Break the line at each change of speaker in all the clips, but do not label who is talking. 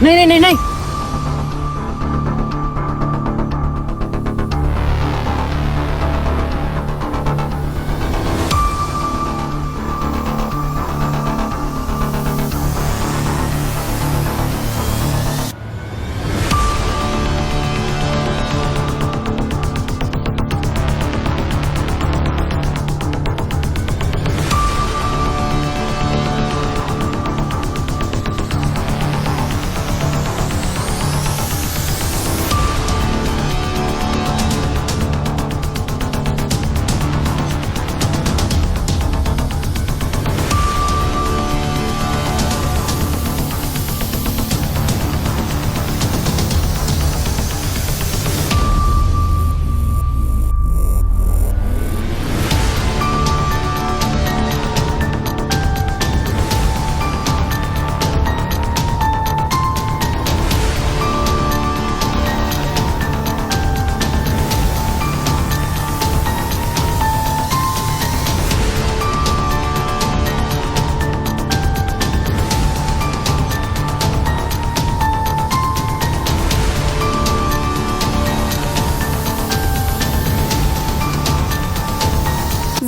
ነይ ነይ ነይ ነይ።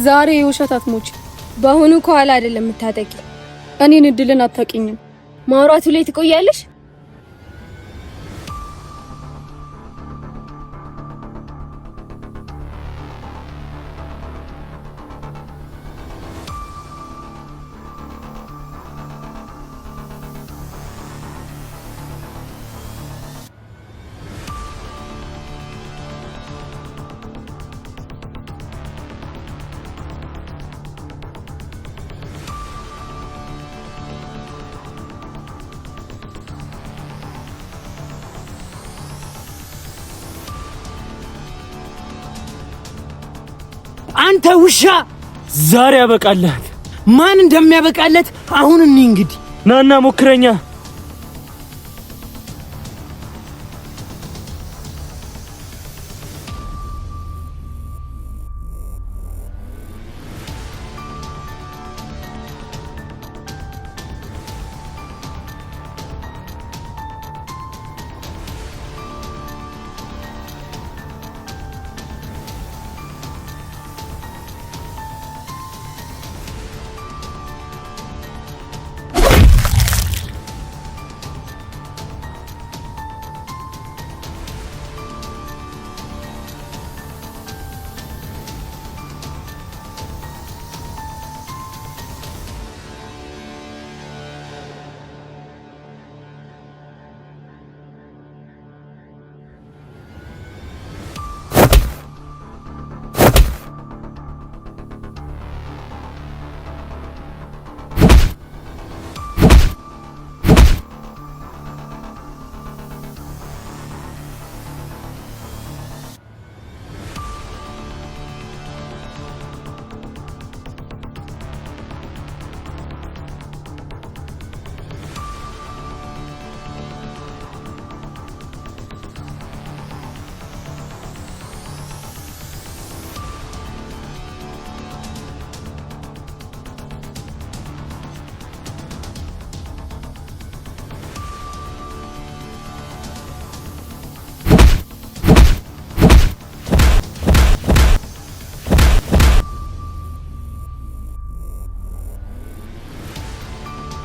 ዛሬ የውሸት አትሞች።
በአሁኑ ከኋላ አይደለም የምታጠቂ።
እኔን እድልን አታውቂኝም።
ማውራቱ ላይ ትቆያለሽ።
አንተ ውሻ
ዛሬ ያበቃልሃል።
ማን እንደሚያበቃለት አሁን እኔ እንግዲህ
ናና ሞክረኛ።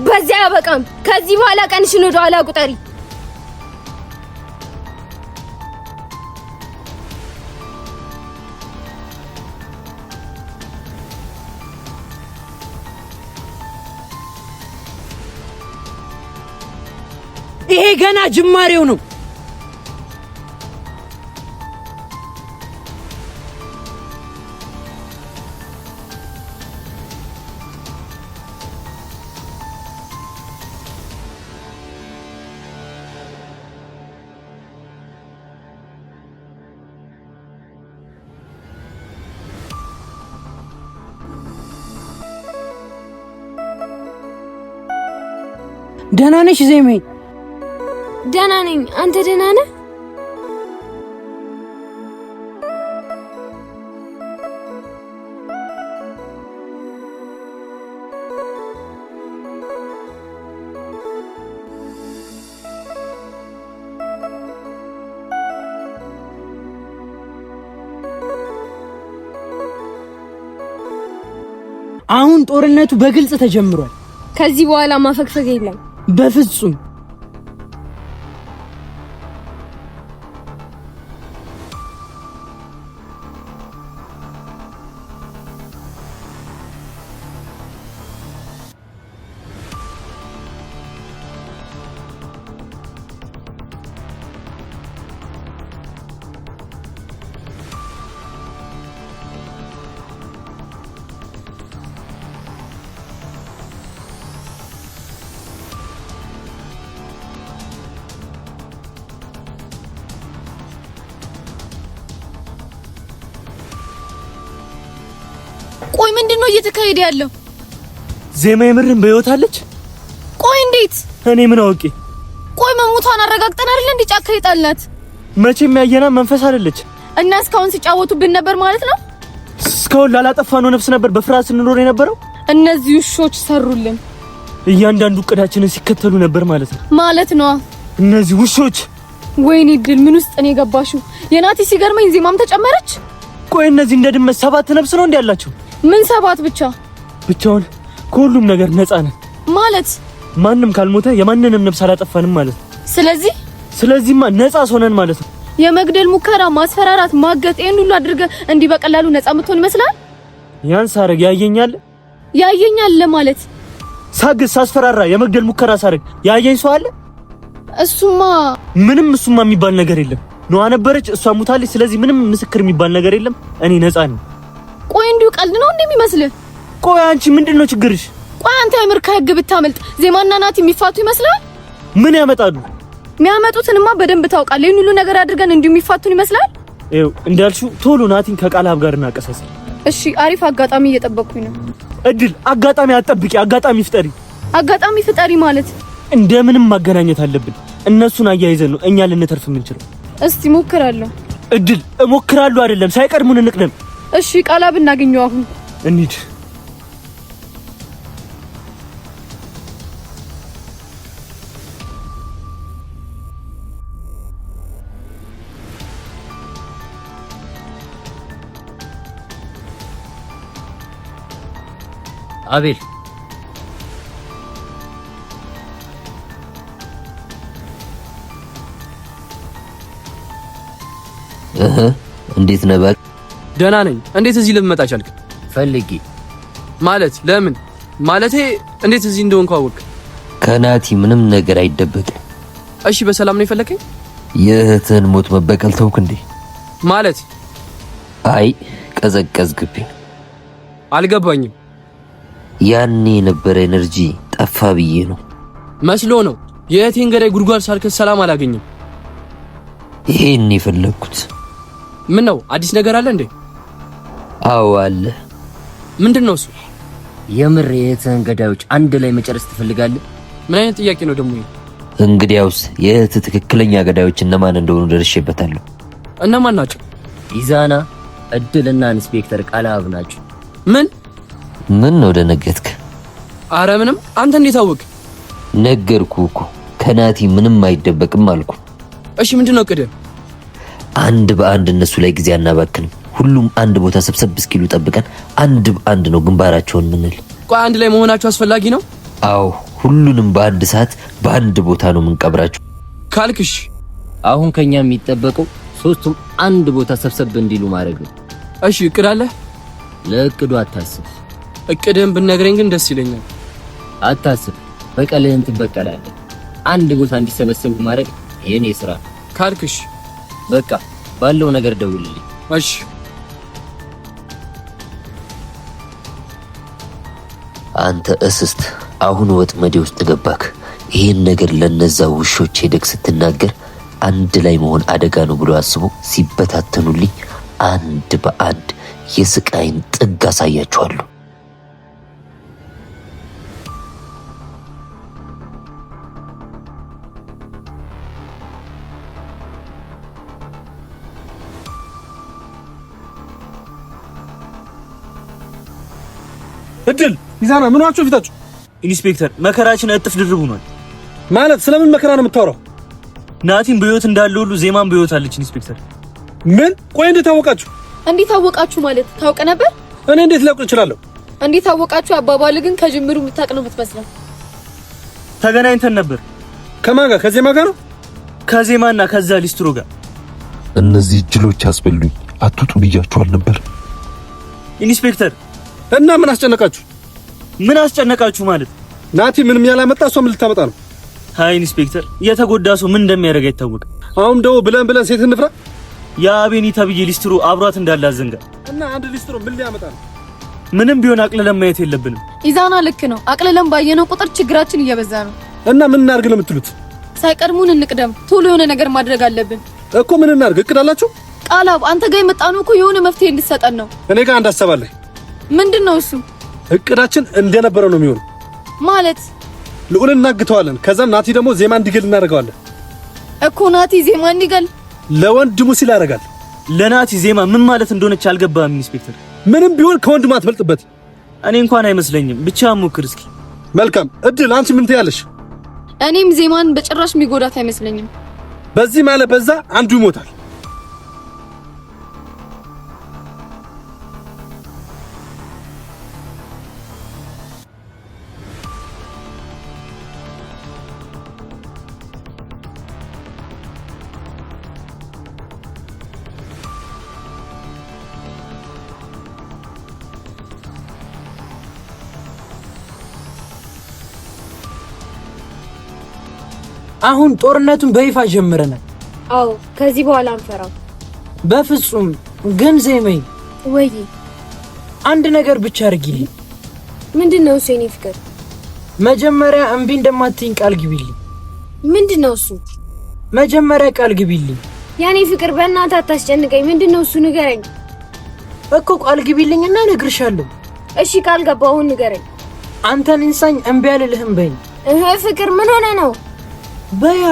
በዚያ አያበቃም። ከዚህ በኋላ ቀንሽን ወደ ኋላ ቁጠሪ።
ይሄ ገና ጅማሬው ነው። ደህና ነሽ ዜሜ?
ደህና ነኝ። አንተ ደህና ነህ?
አሁን ጦርነቱ በግልጽ ተጀምሯል።
ከዚህ በኋላ ማፈግፈግ የለም።
በፍጹም።
ቆይ ምንድን ነው እየተካሄደ ያለው?
ዜማ የምርም በህይወት አለች?
ቆይ እንዴት?
እኔ ምን አውቄ።
ቆይ መሞቷን አረጋግጠን አይደል እንዴ ጫካ የጣልናት?
መቼም ያየና መንፈስ አይደለች።
እና እስካሁን ሲጫወቱብን ነበር ማለት ነው?
እስካሁን ላላጠፋነው ነፍስ ነበር በፍርሃት ስንኖር የነበረው።
እነዚህ ውሾች ሰሩልን።
እያንዳንዱ እቅዳችንን ሲከተሉ ነበር ማለት ነው።
ማለት ነው።
እነዚህ ውሾች።
ወይኔ ድል፣ ምን ውስጥ ነው የገባሽው? የናቲ ሲገርመኝ ዜማም ተጨመረች።
ቆይ እነዚህ እንደ ድመት ሰባት ነፍስ ነው እንዴ ያላቸው?
ምን ሰባት ብቻ?
ብቻውን ከሁሉም ነገር ነፃ ነን
ማለት
ማንም ካልሞተ የማንንም ነፍስ አላጠፋንም ማለት ነው።
ስለዚህ
ስለዚህማ ነፃ ሆነን ማለት ነው።
የመግደል ሙከራ፣ ማስፈራራት፣ ማገት ይሄን ሁሉ አድርገህ እንዲህ በቀላሉ ነፃ የምትሆን ይመስላል?
ያን ሳረግ ያየኛል
ያየኛል ለማለት
ሳግዝ፣ ሳስፈራራ፣ የመግደል ሙከራ ሳረግ ያየኝ ሰው አለ?
እሱማ
ምንም እሱማ የሚባል ነገር የለም። ነዋ ነበረች፣ እሷ ሙታለች። ስለዚህ ምንም ምስክር የሚባል ነገር የለም። እኔ ነፃ ነኝ።
ቆይ እንዲሁ ቀልድ ነው እንደሚመስልህ?
ቆይ አንቺ ምንድን ነው ችግርሽ?
ቆይ አንተ የምር ከህግ ብታመልጥ ዜማና ናቲ የሚፋቱ ይመስላል?
ምን ያመጣሉ?
የሚያመጡትንማ በደንብ ታውቃለህ። ይሄን ሁሉ ነገር አድርገን እንዲሁ የሚፋቱን ይመስላል?
ይኸው እንዳልሽው ቶሎ ናቲን ከቃልአብ ጋር እናቀሳስል።
እሺ፣ አሪፍ አጋጣሚ እየጠበቅኩኝ ነው።
እድል አጋጣሚ አትጠብቂ፣ አጋጣሚ ፍጠሪ።
አጋጣሚ ፍጠሪ ማለት
እንደምንም ማገናኘት አለብን። እነሱን አያይዘን ነው እኛ ልንተርፍ የምንችለው።
እስቲ እሞክራለሁ።
እድል እሞክራለሁ አይደለም፣ ሳይቀድሙን እንቅደም።
እሺ፣ ቃልአብ እናገኘው አሁን።
እንሂድ።
አቤል
እህ እንዴት ነህ? እባክህ
ደህና ነኝ። እንዴት እዚህ ልትመጣ ቻልክ?
ፈልጌ
ማለት ለምን? ማለቴ እንዴት እዚህ እንደሆንኩ አወቅ?
ከናቲ ምንም ነገር አይደበቅም።
እሺ በሰላም ነው የፈለከኝ?
የእህትህን ሞት መበቀል ተውክ እንዴ?
ማለት
አይ ቀዘቀዝክብኝ።
አልገባኝም።
ያኔ የነበረ energy ጠፋ ብዬ ነው።
መስሎ ነው። የእህቴን ገዳይ ጉድጓድ ሳልከት ሰላም አላገኝም።
ይሄን የፈለግኩት።
ምን ነው አዲስ ነገር አለ እንዴ?
አዎ አለ።
ምንድን ነው እሱ?
የምር የእህትህን ገዳዮች አንድ ላይ መጨረስ ትፈልጋለህ?
ምን አይነት ጥያቄ ነው ደግሞ ይሄ?
እንግዲያውስ የእህትህ ትክክለኛ ገዳዮች እነማን እንደሆኑ ደርሼበታለሁ።
እነማን ናቸው?
ኢዛና፣ እድልና ኢንስፔክተር ቃልአብ ናቸው።
ምን
ምን ነው ደነገጥክ?
አረ ምንም። አንተ እንዴት አወቅ?
ነገርኩህ እኮ ከናቲ ምንም አይደበቅም አልኩ።
እሺ ምንድን ነው እቅድህ?
አንድ በአንድ እነሱ ላይ ጊዜ አናባክንም። ሁሉም አንድ ቦታ ሰብሰብ እስኪሉ ጠብቀን አንድ በአንድ ነው ግንባራቸውን ምንል።
ቆይ አንድ ላይ መሆናቸው አስፈላጊ ነው?
አዎ ሁሉንም በአንድ ሰዓት በአንድ ቦታ ነው የምንቀብራቸው።
ካልክሽ
አሁን ከኛ የሚጠበቀው ሶስቱም አንድ ቦታ ሰብሰብ እንዲሉ ማድረግ ነው።
እሺ እቅድ አለህ?
ለእቅዱ አታስብ።
እቅድህን ብትነግረኝ ግን ደስ ይለኛል።
አታስብ፣ በቀልህን ትበቀላለህ። አንድ ቦታ እንዲሰበሰቡ ማድረግ የኔ ስራ።
ካልክሽ
በቃ ባለው ነገር ደውልልኝ።
እሺ።
አንተ እስስት አሁን ወጥመዴ ውስጥ ገባክ። ይህን ነገር ለነዛ ውሾች ሄደክ ስትናገር አንድ ላይ መሆን አደጋ ነው ብሎ አስቦ ሲበታተኑልኝ አንድ በአንድ የስቃይን ጥግ አሳያችኋለሁ።
እድል ይዛና ምን ሆናችሁ ፊታችሁ?
ኢንስፔክተር መከራችን እጥፍ ድርብ ሆኗል።
ማለት ስለምን መከራ ነው የምታወራው?
ናቲም በህይወት እንዳለ ሁሉ ዜማም በህይወት አለች። ኢንስፔክተር
ምን? ቆይ እንዴት አወቃችሁ?
እንዴት አወቃችሁ ማለት ታውቅ ነበር?
እኔ እንዴት ላውቅ እችላለሁ?
እንዴት አወቃችሁ? አባባል ግን ከጅምሩ የምታውቅ ነው የምትመስለው።
ተገናኝተን ነበር።
ከማን ጋር? ከዜማ ጋር ነው።
ከዜማና ከዛ ሊስትሮ ጋር።
እነዚህ ጅሎች አስበሉኝ። አትውጡ ብያችኋል ነበር።
ኢንስፔክተር፣
እና ምን አስጨነቃችሁ?
ምን አስጨነቃችሁ ማለት?
ናቲ ምንም ያላመጣ እሷ ምን ልታመጣ ነው?
ሃይ ኢንስፔክተር፣ የተጎዳ ሰው ምን እንደሚያደርግ አይታወቅም።
አሁን ደግሞ ብለን ብለን ሴት እንፍራ።
የአቤኒ ተብዬ ሊስትሮ አብሯት እንዳለ አዘንጋ።
እና አንድ ሊስትሮ ምን ሊያመጣ ነው?
ምንም ቢሆን አቅልለን ማየት የለብንም።
ኢዛና ልክ ነው። አቅልለን ባየነው ቁጥር ችግራችን እየበዛ ነው።
እና ምን እናርግ ነው የምትሉት?
ሳይቀድሙን እንቅደም። ቶሎ የሆነ ነገር ማድረግ አለብን
እኮ። ምን እናርግ? እቅድ አላችሁ?
ቃላብ፣ አንተ ጋር የመጣነው እኮ የሆነ መፍትሄ እንድትሰጠን ነው።
እኔ ጋር አንድ ሀሳብ አለኝ።
ምንድን ነው እሱ?
እቅዳችን እንደነበረው ነው የሚሆነው።
ማለት?
ልዑልን እናግተዋለን። ከዛም ናቲ ደግሞ ዜማ እንዲገል እናደርገዋለን።
እኮ ናቲ ዜማ እንዲገል
ለወንድሙ ሲል ያደርጋል።
ለናቲ ዜማ ምን ማለት እንደሆነች አልገባህም ኢንስፔክተር።
ምንም ቢሆን ከወንድሙ አትበልጥበት።
እኔ እንኳን አይመስለኝም። ብቻ ሞክር እስኪ።
መልካም እድል። አንቺ ምን ትያለሽ?
እኔም ዜማን በጭራሽ የሚጎዳት አይመስለኝም።
በዚህ ማለት በዛ አንዱ ይሞታል።
አሁን ጦርነቱን በይፋ ጀምረናል።
አዎ፣ ከዚህ በኋላ አንፈራም
በፍጹም። ግን ዜሜ፣
ወይ
አንድ ነገር ብቻ አድርጊልኝ።
ምንድን ነው እሱ? የኔ ፍቅር፣
መጀመሪያ እምቢ እንደማትይኝ ቃል ግቢልኝ።
ምንድን ነው እሱ?
መጀመሪያ ቃል ግቢልኝ።
የኔ ፍቅር፣ በእናትህ አታስጨንቀኝ። ምንድን ነው እሱ? ንገረኝ
እኮ። ቃል ግቢልኝና እነግርሻለሁ።
እሺ፣ ቃል ገባሁ። አሁን ንገረኝ።
አንተን እንሳኝ እምቢ አልልህም በይኝ።
እህ ፍቅር፣ ምን ሆነ ነው?
በያ።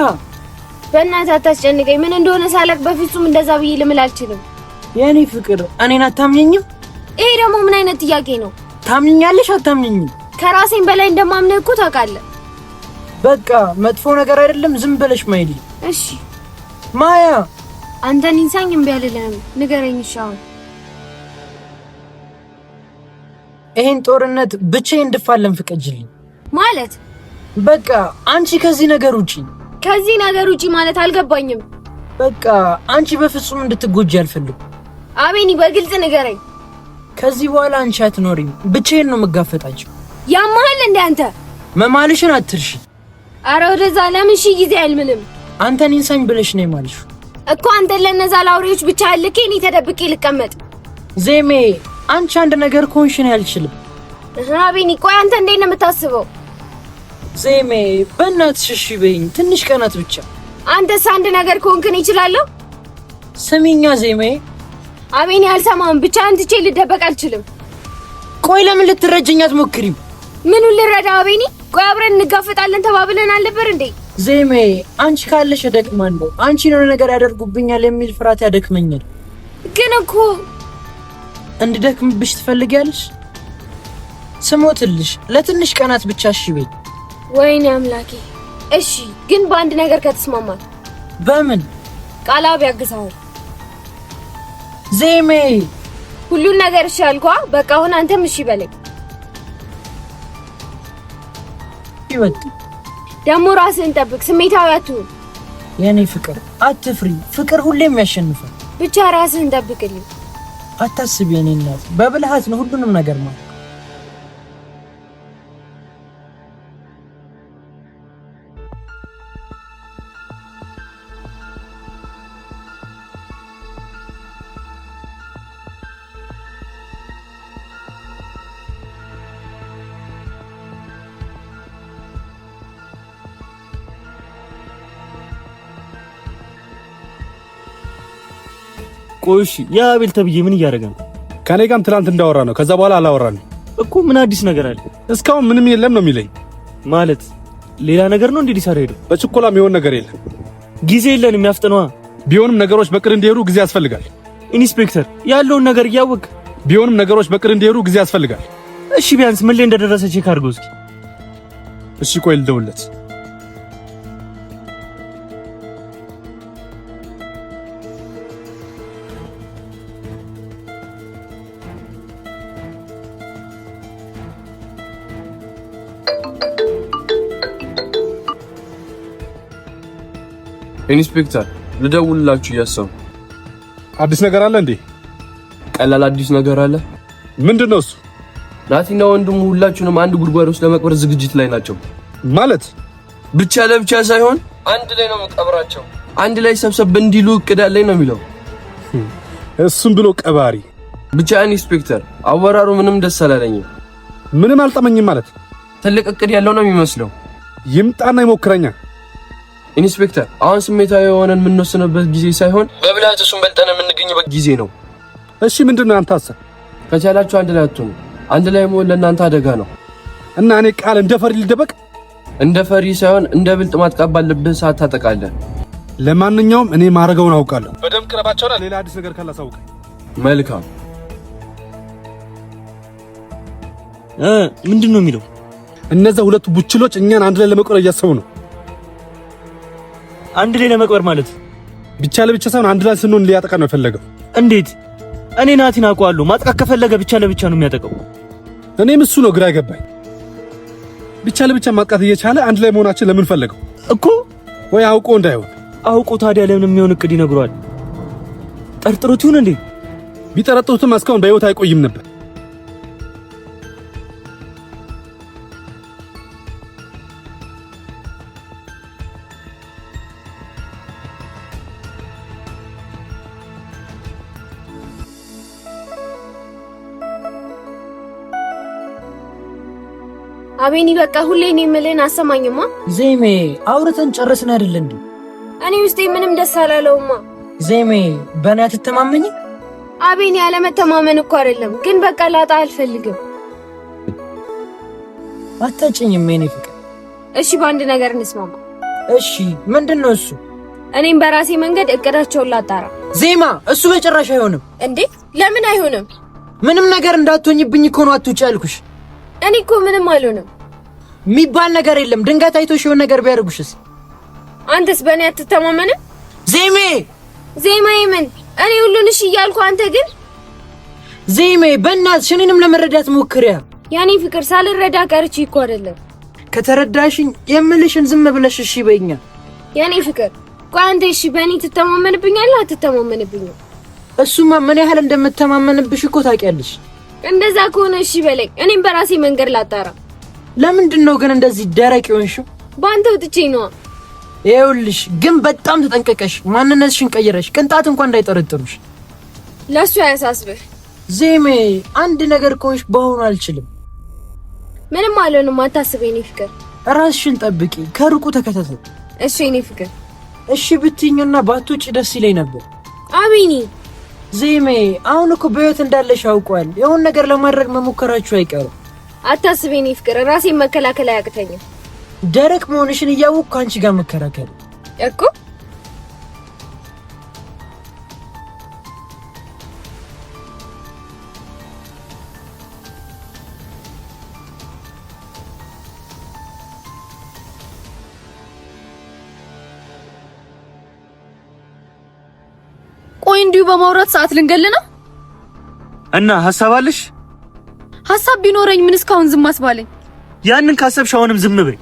በእናትህ አታስጨንቀኝ። ምን እንደሆነ ሳላቅ በፍጹም እንደዛ ብዬ ልምል አልችልም።
የኔ ፍቅር፣ እኔን አታምኘኝም?
ይሄ ደግሞ ምን አይነት ጥያቄ ነው?
ታምኘኛለሽ አታምኘኝም?
ከራሴን በላይ እንደማምንህ እኮ ታውቃለህ።
በቃ መጥፎ ነገር አይደለም። ዝም ብለሽ ማይል።
እሺ
ማያ፣
አንተን ይንሳኝ እምቢ አልልህም። ንገረኝ እሺ አሁን።
ይሄን ጦርነት ብቻዬን እንድፋለም ፍቀጅልኝ።
ማለት?
በቃ አንቺ ከዚህ ነገር ውጪ።
ከዚህ ነገር ውጪ ማለት አልገባኝም።
በቃ አንቺ በፍጹም እንድትጎጂ አልፈልግም።
አቤኒ፣ በግልጽ ንገረኝ።
ከዚህ በኋላ አንቺ አትኖሪም። ብቻዬን ነው የምጋፈጣቸው።
ያመሃል እንዴ አንተ?
መማልሽን አትርሺ።
አረ ወደዛ፣ ለምን ሺህ ጊዜ አልምልም?
አንተን ይንሳኝ ብለሽ ነው የማልሽው
እኮ። አንተን ለነዛ ለአውሬዎች ብቻ ልኬ እኔ ተደብቄ ልቀመጥ?
ዜሜ፣ አንቺ አንድ ነገር ከሆንሽ እኔ አልችልም።
አቤኒ፣ ቆይ አንተ እንዴት ነው የምታስበው?
ዜሜ፣ በእናትሽ እሺ በይኝ፣ ትንሽ ቀናት ብቻ።
አንተስ አንድ ነገር ከሆንክ እኔ እችላለሁ?
ስሚኛ ዜሜ።
አቤኒ፣ አልሰማህም። ብቻህን ትቼ ልደበቅ አልችልም።
ቆይ ለምን ልትረጅኝ አትሞክሪም?
ምኑን ልረዳ አቤኒ? ቆይ አብረን እንጋፈጣለን ተባብለን አልነበር እንዴ?
ዜሜ፣ አንቺ ካለሽ እደክማለሁ። አንቺን የሆነ ነገር ያደርጉብኛል የሚል ፍርሃት ያደክመኛል።
ግን እኮ
እንድደክምብሽ ትፈልጊያለሽ? ስሞትልሽ ለትንሽ ቀናት ብቻ እሺ በይኝ።
ወይኔ አምላኬ። እሺ፣ ግን በአንድ ነገር ከተስማማን።
በምን?
ቃላብ ያግዛል።
ዜሜ፣
ሁሉን ነገር እሺ አልኳ። በቃ አሁን አንተም እሺ በለኝ።
ይወጥ
ደግሞ ራስህን ጠብቅ፣ ስሜታዊ አትሁን።
የኔ ፍቅር፣ አትፍሪ። ፍቅር ሁሌም ያሸንፋል።
ብቻ ራስህን ጠብቅልኝ።
አታስቢ የኔ እናት፣ በብልሃት ነው ሁሉንም ነገር ማለት።
ቆይ እሺ፣ የአቤል ተብዬ ምን እያደረገ ነው?
ከኔ ጋርም ትናንት እንዳወራ ነው። ከዛ በኋላ አላወራንም
እኮ። ምን አዲስ ነገር አለ?
እስካሁን ምንም የለም ነው የሚለኝ።
ማለት ሌላ ነገር ነው እንዴ ሊሰራ ሄደው?
በችኮላ የሚሆን ነገር የለም።
ጊዜ የለንም፣ ያፍጥነዋ።
ቢሆንም ነገሮች በቅድ እንዲሄዱ ጊዜ ያስፈልጋል።
ኢንስፔክተር፣ ያለውን ነገር እያወቅ
ቢሆንም ነገሮች በቅድ እንዲሄዱ ጊዜ ያስፈልጋል።
እሺ፣ ቢያንስ ምን ላይ እንደደረሰ check አድርገው እስኪ።
እሺ፣ ቆይ ልደውልለት።
ኢንስፔክተር፣ ልደውልላችሁ እያሰብኩ።
አዲስ ነገር አለ እንዴ?
ቀላል አዲስ ነገር አለ።
ምንድን ነው እሱ?
ናቲና ወንድሙ ሁላችሁንም አንድ ጉድጓድ ውስጥ ለመቅበር ዝግጅት ላይ ናቸው።
ማለት
ብቻ ለብቻ ሳይሆን አንድ ላይ ነው የምቀብራቸው። አንድ ላይ ሰብሰብ እንዲሉ እቅድ አለኝ ነው የሚለው።
እሱም ብሎ ቀባሪ።
ብቻ ኢንስፔክተር፣ አወራሩ ምንም ደስ አላለኝም።
ምንም አልጠመኝም ማለት
ትልቅ እቅድ ያለው ነው የሚመስለው።
ይምጣና ይሞክረኛ።
ኢንስፔክተር፣ አሁን ስሜታዊ የሆነን የምንወስንበት ጊዜ ሳይሆን በብልሃት እሱን በልጠን የምንገኝበት ጊዜ ነው።
እሺ ምንድን ነው አንተ ሀሳብ?
ከቻላችሁ አንድ ላይ አትሁኑ። አንድ ላይ መሆን ለእናንተ አደጋ ነው።
እና እኔ ቃል እንደ ፈሪ ልደበቅ?
እንደ ፈሪ ሳይሆን እንደ ብልጥ ማጥቃት ባለብህ ሰዓት ታጠቃለህ።
ለማንኛውም እኔ ማድረገውን አውቃለሁ። በደንብ ቅረባቸውና ሌላ አዲስ ነገር ካለ አሳውቀኝ።
መልካም።
ምንድን ነው የሚለው?
እነዛ ሁለቱ ቡችሎች እኛን አንድ ላይ ለመቅበር እያሰቡ ነው።
አንድ ላይ ለመቅበር ማለት
ብቻ ለብቻ ሳይሆን አንድ ላይ ስንሆን ሊያጠቃ ነው የፈለገው።
እንዴት? እኔ ናቲን አውቀዋለሁ። ማጥቃት ከፈለገ ብቻ ለብቻ ነው የሚያጠቃው።
እኔም እሱ ነው ግራ የገባኝ። ብቻ ለብቻ ማጥቃት እየቻለ አንድ ላይ መሆናችን ለምን ፈለገው
እኮ?
ወይ አውቆ እንዳይሆን።
አውቆ ታዲያ ለምን የሚሆን እቅድ ይነግረዋል? ጠርጥሮት ይሁን እንዴ?
ቢጠረጥሩትም እስካሁን በህይወት አይቆይም ነበር።
አቤኒ በቃ ሁሌ እኔ የምልህን አሰማኝማ።
ዜሜ አውርተን ጨረስን አይደል እንዴ?
እኔ ውስጤ ምንም ደስ አላለውማ።
ዜሜ በእኔ አትተማመኝ?
አቤኒ ያለመተማመን እኮ አይደለም፣ ግን በቃ ላጣ አልፈልግም።
አታጭኝም የኔ ፍቅር።
እሺ በአንድ ነገር እንስማማ።
እሺ ምንድን ነው እሱ?
እኔም በራሴ መንገድ እቅዳቸውን ላጣራ።
ዜማ እሱ በጭራሽ አይሆንም።
እንዴ ለምን አይሆንም?
ምንም ነገር እንዳትሆኝብኝ እኮ ነው አትውጪ ያልኩሽ።
እኔ እኮ ምንም አልሆንም
የሚባል ነገር የለም። ድንገት አይቶሽ የሆነ ነገር ቢያደርጉሽስ?
አንተስ በእኔ አትተማመንም?
ዜሜ
ዜማዬ ምን? እኔ ሁሉን እሺ እያልኩ አንተ ግን
ዜሜ በእናትሽ እኔንም ለመረዳት ሞክሪያ።
ያኔ ፍቅር ሳልረዳ ቀርቼ እኮ አይደለም።
ከተረዳሽኝ የምልሽን ዝም ብለሽ እሺ በይኛ።
ያኔ ፍቅር ቆይ አንተ እሺ በእኔ ትተማመንብኛለህ አትተማመንብኝም?
እሱማ ምን ያህል እንደምተማመንብሽ እኮ ታውቂያለሽ።
እንደዛ ከሆነ እሺ በለኝ። እኔም በራሴ መንገድ ላጣራ።
ለምንድን ነው ግን እንደዚህ ደረቅ የሆንሽው?
በአንተ ወጥቼ ነዋ።
ይኸውልሽ ግን በጣም ተጠንቀቀሽ፣ ማንነትሽን ቀይረሽ ቅንጣት እንኳን እንዳይጠረጥሩሽ።
ለሱ አያሳስብህ
ዜሜ። አንድ ነገር ከሆንሽ በሆኑ አልችልም።
ምንም አልሆንም፣ አታስብ የኔ ፍቅር።
ራስሽን ጠብቂ፣ ከሩቁ ተከታተል።
እሺ የኔ ፍቅር።
እሺ ብትይኝና ባትውጪ ደስ ይለኝ ነበር።
አቤኒ
ዜሜ፣ አሁን እኮ በህይወት እንዳለሽ አውቋል። የሆነ ነገር ለማድረግ መሞከራችሁ አይቀርም።
አታስብ የኔ ፍቅር፣ ራሴን መከላከል አያቅተኝም።
ደረቅ መሆንሽን እያወቅኩ ከአንቺ ጋር መከራከል
እኮ
ቆይ እንዲሁ በማውራት ሰዓት ልንገል ነው?
እና ሀሳብ አለሽ?
ሀሳብ ቢኖረኝ ምን እስካሁን ዝም አስባለኝ?
ያንን ካሰብሽ አሁንም ዝም በይ።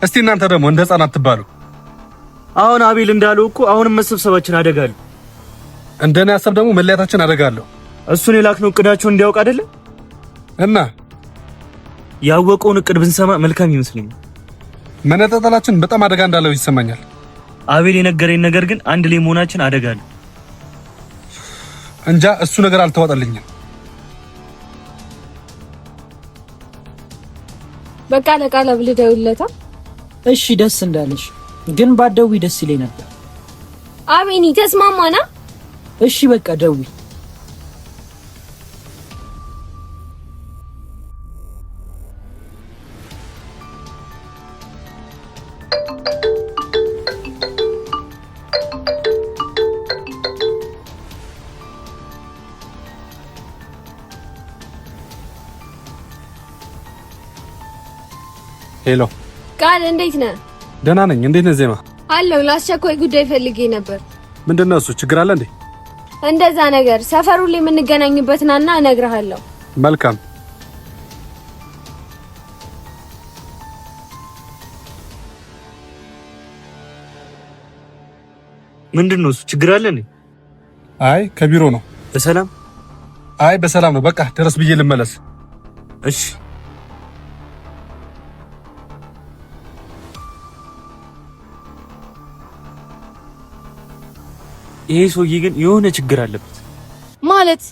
እስቲ እናንተ ደግሞ እንደ ህፃን አትባሉ።
አሁን አቤል እንዳለው እኮ አሁንም መሰብሰባችን አደጋ አለው።
እንደኔ ሀሳብ ደግሞ መለያታችን አደጋ አለው።
እሱን የላክነው እቅዳቸውን እንዲያውቅ አይደለ?
እና
ያወቀውን እቅድ ብንሰማ መልካም ይመስለኛል።
መነጣጠላችን በጣም አደጋ እንዳለው ይሰማኛል።
አቤል የነገረኝ ነገር ግን አንድ ላይ መሆናችን አደጋ አለው።
እንጃ እሱ ነገር አልተዋጠልኝም።
በቃ ለቃለ ብልደውለታ።
እሺ ደስ እንዳለሽ፣ ግን ባትደውይ ደስ ይለኝ ነበር።
አቤኒ ተስማማና?
እሺ በቃ ደውይ።
Hello
ቃል እንዴት ነህ?
ደህና ነኝ። እንዴት ነህ ዜማ?
አለሁ። ለአስቸኳይ ጉዳይ ፈልጌ ነበር።
ምንድን ነው እሱ? ችግር አለ እንዴ?
እንደዛ ነገር ሰፈሩ ላይ የምንገናኝበት ናና እነግርሃለሁ።
መልካም።
ምንድን ነው እሱ? ችግር አለ እንዴ?
አይ ከቢሮ ነው።
በሰላም?
አይ በሰላም ነው። በቃ ደረስ ብዬ ልመለስ።
እሺ። ይሄ ሰውዬ ግን የሆነ ችግር አለበት።
ማለት